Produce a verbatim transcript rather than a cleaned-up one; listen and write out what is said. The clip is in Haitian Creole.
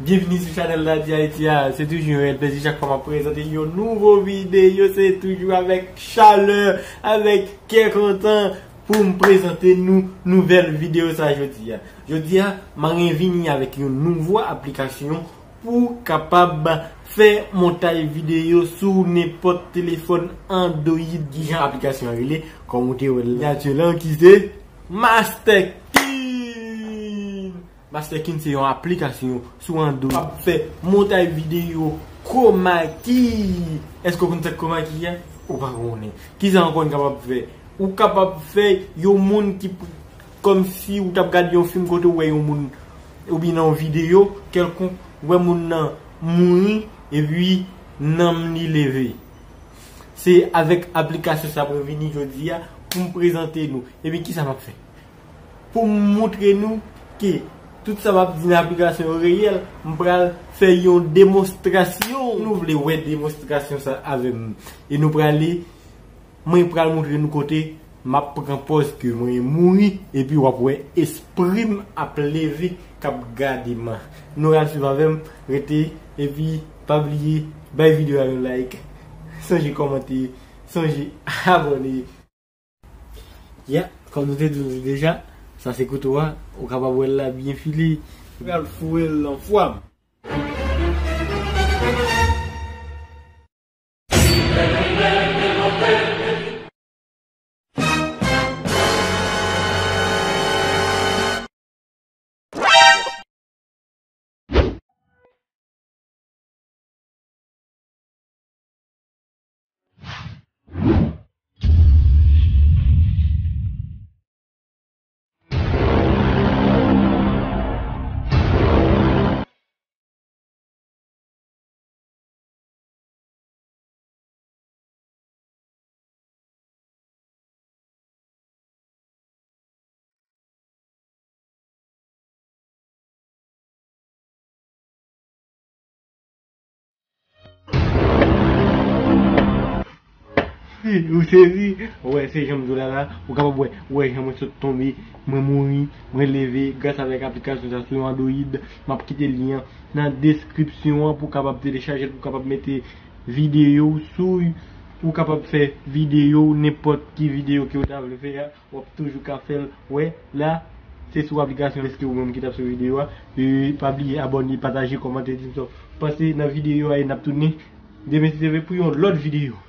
Byenvini sou chanèl Daddy Haiti a. Se toujou yon rèl plezi chak fwa m ap prezante yon nouvo videyo. Se toujou avèk chalè, avèk kè kontan pou m prezante nou nouvèl videyo sa jodi a. Jodi a, m a revini avèk yon nouvo aplikasyon pou kapab fè montay videyo sou nenpòt telefòn Android. Kijan aplikasyon an rele? Kòm ou te wè l la, ki se Masterkin. Masterkin se yon aplikasyon sou Android k ap fè montay videyo chroma key. Èske w konn sa k chroma key a? Ou pa konnen. Kisa ankò n kapab fè? Ou kapab fè yon moun ki p-, kòmsi ou t ap gade yon fim kote ou wè yon moun, oubyen nan yon videyo kèlkonk, ou wè moun nan mouri, epi nanm li leve. Se avèk aplikasyon sa mwen vini jodi a pou m prezante nou. Epi kisa m ap fè? Pou m montre nou ke tout sa m ap di nan aplikasyon yo reyèl, m pral fè yon demonstrasyon. Nou vle wè demonstrasyon sa avè m. E nou prale, mwen pral montre nou kote m ap pran pòz ke mwen mouri, epi w ap wè espri m ap leve k ap gade m. Nou pral swiv avè m, rete, epi pa bliye bay videyo a yon like, sonje kòmante, sonje abòne. Ya, kòm nou te di nou deja, sa se kouto a, ou kapab wè l la byen file. Pral foure l nan fwa m. Ou sezi? Wè, se jan m di w la la, ou kapab wè, wè jan mwen sot tonbe, mwen mouri, mwen leve, gras avèk aplikasyon sa sou yon Android, m ap kite lyen an nan deskripsyon an pou w kapab telechaje l, pou w kapab mete videyo w sou, ou kapab fè videyo w, nenpòt ki videyo ke w ta vle fè a, w ap toujou ka fè l. Wè, la, se sou aplikasyon. Èske ou menm ki t ap sou videyo a? E, pa bliye abòne, pataje, kòmante, di m sa w panse nan videyo a, e n ap tounen demen si Dye vle pou yon lòt videyo.